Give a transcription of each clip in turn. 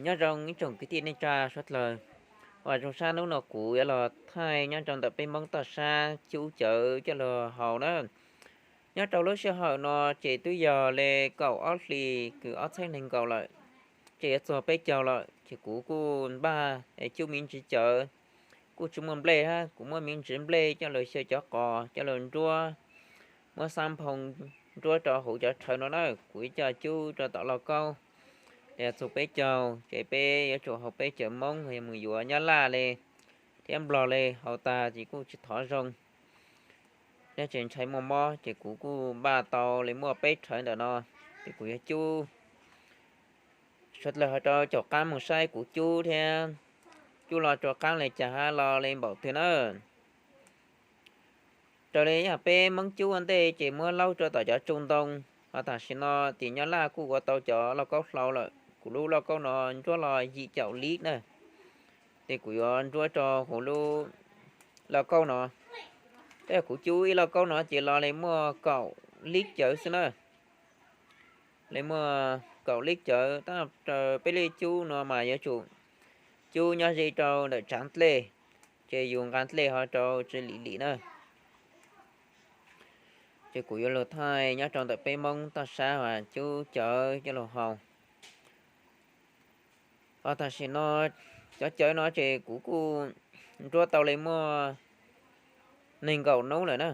Nyob zoo ib tsoom kwv tij neej tsa suav dlawg, uas zoo sab hnub no kuv yuav los thaij nyob rau ntawm peb Hmoob toj sab cub cawv coj los haus na. Nyob rau lub sij hawm no ces twb yog li kaum ob hlis kws ob txhiab nees nkaum lawm, ces yuav txog peb caug lawm ces kuv kuj npaj cub me ntsis cawv. Kuj tsis muaj nplej hab, kuv muab me ntsis nplej coj los xyaw cov qos coj los nruab, muab xab nphoo nruab rau hauv cov rhawv no na, kuv coj cub rau tom lauj kaub. Txug peb caug ces peb yuav tsum haus peb cawv Hmoob, yog mus yuav Nyab Laj li thiab Nplog li haus tag ces kuj tsis thov zoo, thiab tseem ntshai muaj mob, ces kuv kuj npaj tau li muaj peb rhawv ntawm no, ces kuv yuav cub. Suav dlawg ho rau caum qaab mus saib kuv cub thiab, cub los rau qaab li cas hab los li npaum twg na. Raws li yam peb Hmoob cub ua ntej ces muab laub rau tom cov tsooj ntoo, ho tam sim no tim Nyab Laj kuj ua tau cov lauj kaub hlau lawm. Kuv lub lauj kaub no nruab los yim caum lib na, ces kuv yuav nruab rau hauv lub lauj kaub no. Tab kuv cub ib lauj kaub no ces los li muaj kaum lib cawv xwb na. Li muaj kaum lib cawv, tab raws peb lub cub no mas yuav tsum cub nyob ze rau ntawm tsav dlej, ces yus nqa dlej ho rau tsis lim lim na. Ces kuv yuav lug thaij nyob rau ntawm peb Hmoob toj sab uas cub cawv coj lug haus. Ho tam sim no cov cawv no ces kuv kuj nruab tau li muaj nees nkaum nub lawm na.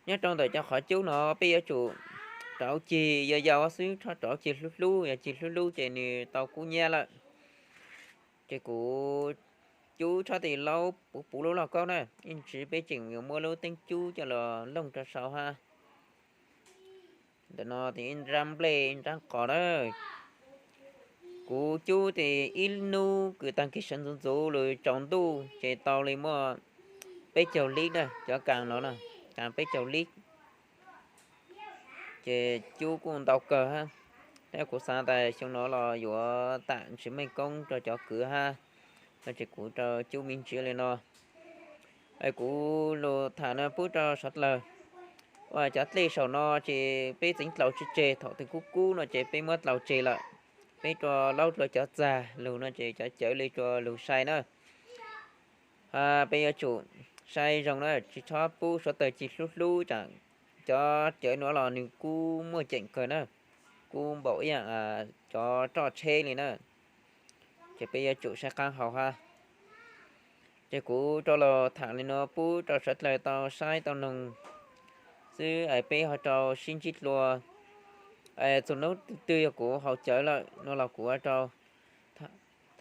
Nyob rau ntawm cov qhov cub no peb yuav tsum rauv cig yau yau xwb, txhob rauv cig hlub hlub, yog cig hlub hlub ces nws tau kub nyab lawm. Ces kuv cub txhob tes laub puv puv lub lauj kaub na, ib ntsis peb tseem yuav muab lub teeb cub coj los looj rau saud hab. Ntawm no tes ib nrab nplej ib nrab qos na. Kuv cub tes ib hnub kws taag kig sawv ntxuv ntxuv lug tsaus ntuj ces tau li muaj peb caug lib na, cov kaas no na, kaas peb caug lib. Ces cub kuj ntau kawg hab. Tab kuv xav tas xyoo no los yuav tam ntsib meej koob rau cov kwv hab, no ces kuv rau cub me ntsis li no. Kuv lug tham no pub rau suav dlawg, uas cov dlej saum no ces peb txeev dlaus tsis tseg, thaum twg kub kub no ces peb muab dlaus tseg lawm, peb rua laub rua cov txag lug no ces cov cawv li rua lug sai na. Peb yuav tsum saib zoo na, tsis txhob pub suav dlawg cig hlub hlub, tsam cov cawv nuav los nws kub muaj ceem kawg na, kub npaum ib yaam cov roj tsheb li na, ces peb yuav tsum saib qaab haus hab. Ces kuv rov los tham li no pub rau suav dlawg tau saib tau noog xwb, es peb ho rau sib ntsib dlua. Txug hnub twg yog kuv haus cawv lawm no los kuv rau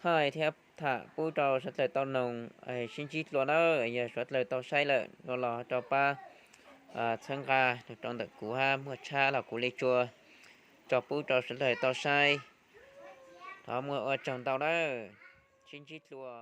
thaij thiab tham pub rau suav dlawg tau noog, sib ntsib dlua nawb. Yog suav dlawg tau saib lawm no los rau pab txhawb nqa rau ntawm kuv hab, muaj tshab los kuv li tsua tso pub rau suav dlawg tau saib. Thov muaj ua tsaug ntau nawb, sib ntsib dlua.